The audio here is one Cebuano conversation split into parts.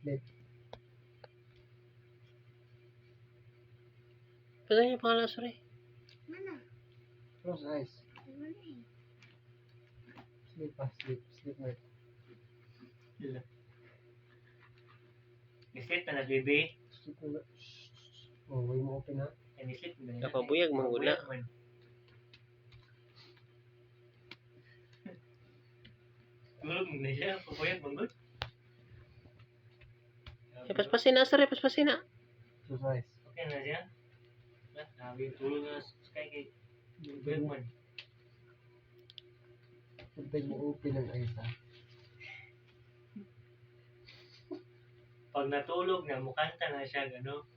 Sleep. Pwede niya pangalan, sorry. Mana? Close eyes. Mana eh? Sleep ah, sleep. Sleep na. Ni-sleep na na, baby. Sleep na. Shh. Oh, why mo open ha? Ay, ni-sleep na na. Napabuyag, mangguna. Pabuyag man. Tulog na siya. Pabuyag, manggod. Eh, paspasin na, sorry, paspasin na. Close eyes. Okay na siya. Ah, grabe, tulog na sky kay buyag man. Pag mo open ang eyes ha. Pag natulog na, mukanta na siya, gano.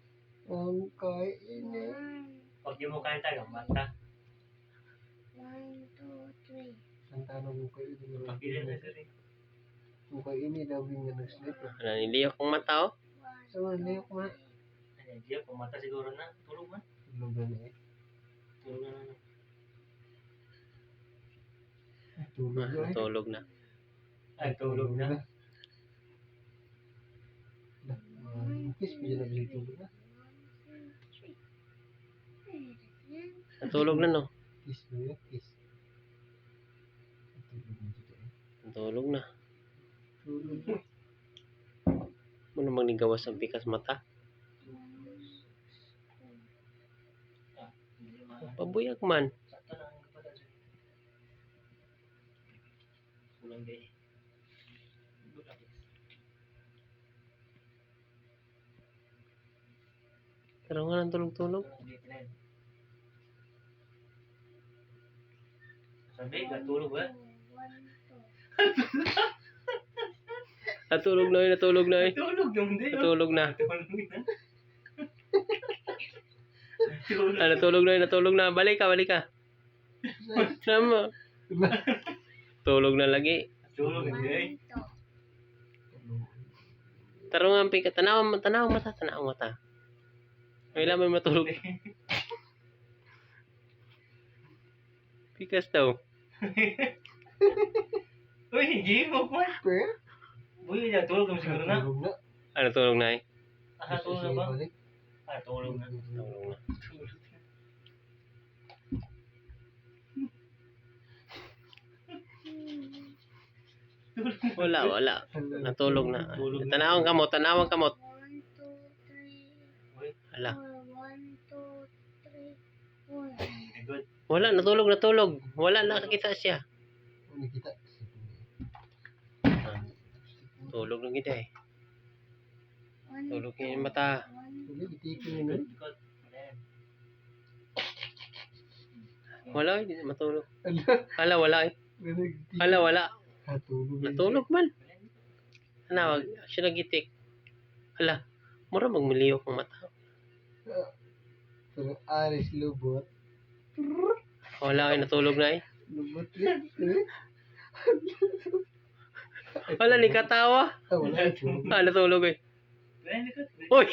Ang kain eh. One, Pag di mo kanta, gamata. one, two, three. Ang tanong mo kayo ini. Pagkilin na siya rin. Mo kayo ini daw yung nga nag-sleep eh. Ano, niliyok kong mata, oh. One, Sa mga liyok ma. Ano, di pumata siguro na. Tulog man. Tulog na eh. Tulog na na. Tulog Ah, na eh. natulog na. Ay, tulog na. Kiss pa dyan na bilang tulog na. One, two, three. Wait, again. Natulog na, no? Kiss mo yun, kiss. Tulog na dito eh. Natulog na. Tulog na. Ano mang nigawas ang pikas mata? Ah, hindi ma- Pabuyag man. Sakto na ang kapatid siya. Kulang day. Good luck. Pero nga nang tulog-tulog. Kulang day plan. Sabi, natulog ba? One, two. Natulog na, eh, natulog na, eh. Natulog yung day. Oh. Natulog na. Natulog na. Natulog. Ah, natulog na, eh, natulog na. Balik ka, balik ka. Sama. Tulog na lagi. Natulog yung day. One, two. Taro nga ang pika. Tanaw, tanaw mata, tanaw mata. May may matulog. Pikas daw. Uy, hindi mo pa. Pero? Uy, natulog na siguro na. Tulog na. Ah, natulog na eh. Ah, natulog na ba? Balik. Ah, tulog na. Natulog na. Tulog na. Wala, wala. Natulog na. Tulog na. Tanawang kamot, tanawang kamot. One, two, three, Uy, Hala. four. One, two, three, four. good. Wala, natulog, natulog. Wala, nakakita siya. Nakita. Ah, tulog na kita eh. One, Tulog niya yung mata. one, Tulog, itikin yun eh. Good, good. Ayan. Wala, hindi na matulog. Ala. Hala, wala eh. Hala, wala. Ah, tulog na. Natulog man. Ano, wag siya nagitik. Hala, mura magmiliyok ang mata. Pero Aris lubot. Wala ay natulog na eh. Lubot rin. Eh? Wala, ni katawa. Ah, wala. Tulog. Ah, natulog eh. Ayan, likod. Uy!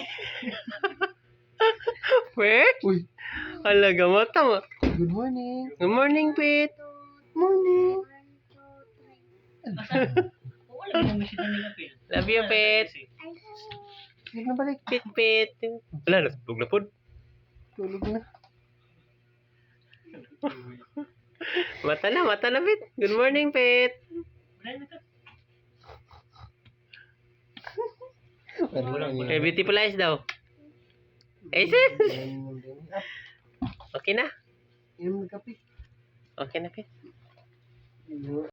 Pet? Uy, Hala, gamata mo. good morning. Good morning, Pet. Morning. one, two, three. Wala mo message na nila, Phil. Love you, Pet. Sleep na balik. Pet, Pet. Wala, natulog na po. Tulog na. Mata na, Pet. Good morning, Pet. Wala, likod. Walang Eh, beautiful eyes daw. Eh, sis! Ah, Okay na. inom ng kape. Okay na, Pet. Inom.